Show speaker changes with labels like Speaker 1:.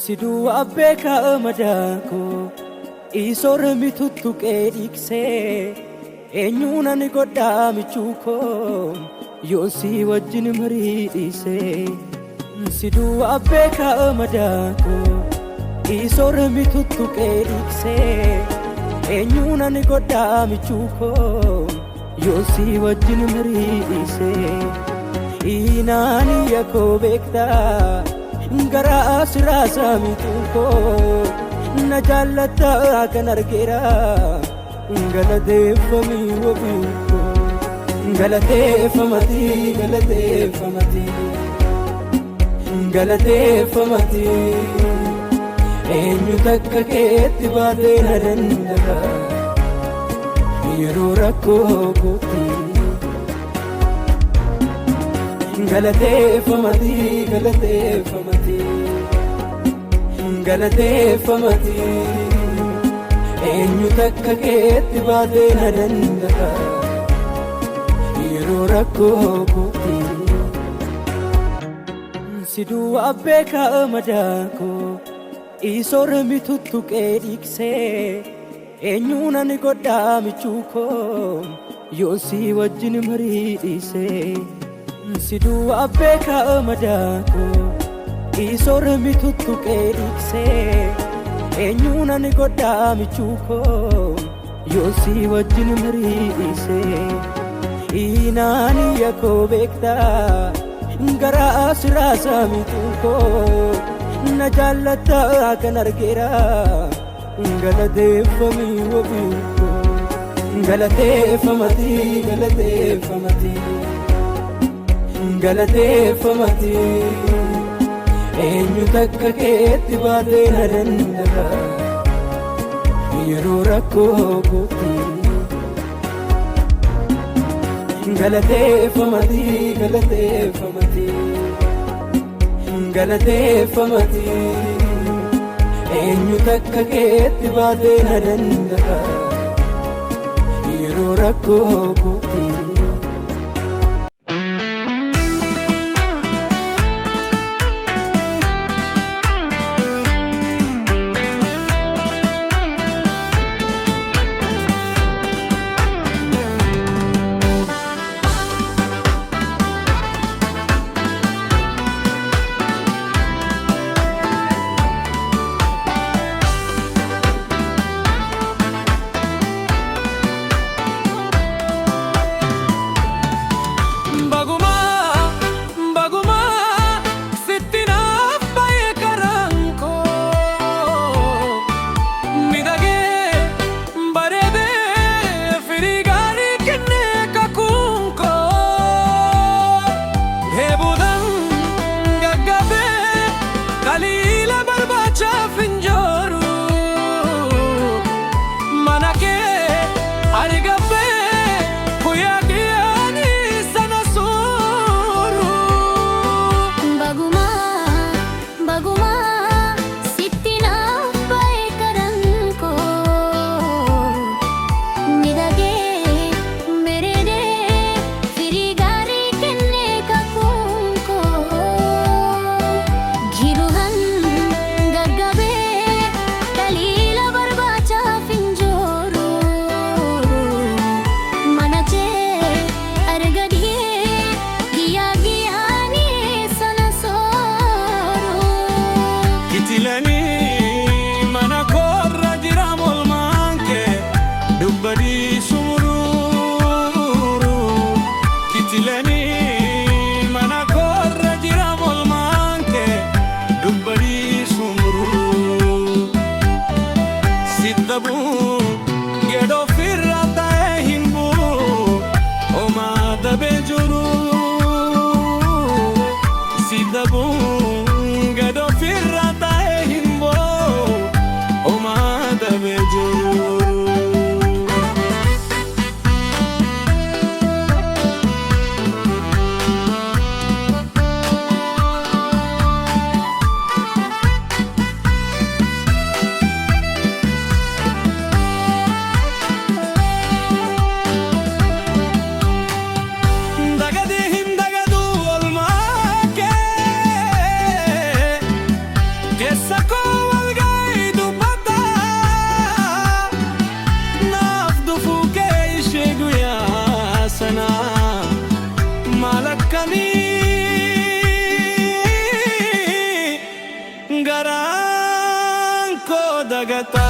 Speaker 1: Si duwwaa beekaa madaakoo isoormi tuttuqee dhiiksee eenyuun ani godhaa michuu koo yoon si wajjin marii dhiisee. Si duwwaa beekaa madaakoo isoormi tuttuqee dhiiksee eenyuun ani godhaa michuu koo yoon si wajjin marii dhiisee. Inaani yakoo beektaa garaa siraasaa miixuu koo na jaallatta kan argeera galateeffamii wabii koo galateeffamati galateeffamati galateeffamati eenyu takka keetti baatee na danda'a yeroo rakkoo kootti. Galateeffamati galateeffamati galateeffamati eenyu takka keetti baatee na danda'a yeroo rakkoo kootti. Si duwwaa beekaa madaakoo isoormi tuttuqee dhiiksee eenyuun ani godhaa michuu koo yoon si wajjin marii dhiisee. Si duwwaa beekaa madaakoo isoormi tuttuqee dhiiksee eenyuun ani godhaa michuu koo yoon si wajjin marii dhiisee. Inaani yakoo beektaa garaa siraasaa miixuu koo na jaallatta kan argeera galateeffamii wabii koo galateeffamati galateeffamati. Galateeffamati eenyu takka keetti baatee na danda'a yeroo rakkoo kootti. Galateeffamati galateeffamati galateeffamati eenyu takka keetti baatee na danda'a yeroo rakkoo kootti.
Speaker 2: Bagumaa bagumaa sitti naaf baay'ee karaan koo miidhagee bareedee firii gaarii kennee kakuun koo dheebuudhaan gaggabee taliila barbaachaaf hin jooru mana kee argabee guyyaa guyyaanii sana suuru.
Speaker 3: Bagumaa bagumaa sitti naaf baay'ee karaan koo miidhagee bareedee firii gaarii kennee kakuun koo jiruhan gaggabee taliila barbaachaaf hin jooru mana kee argadhee guyyaa guyyaanii sana sooru.
Speaker 2: Kitilanii mana koorra jira molmaan kee dubbadii sumururu. Kitilanii mana koorra jira molmaan kee dubbadii sumururu. Siddabuu gedoo firra ta'ee hin bu'u homaa dabee jiru. Siddabuu gedoo firra ta'ee hin bu'u homaa dabee jiru. Dagadii hin dagaduu olmaa kee keessa koo. Garaan koo dagataa.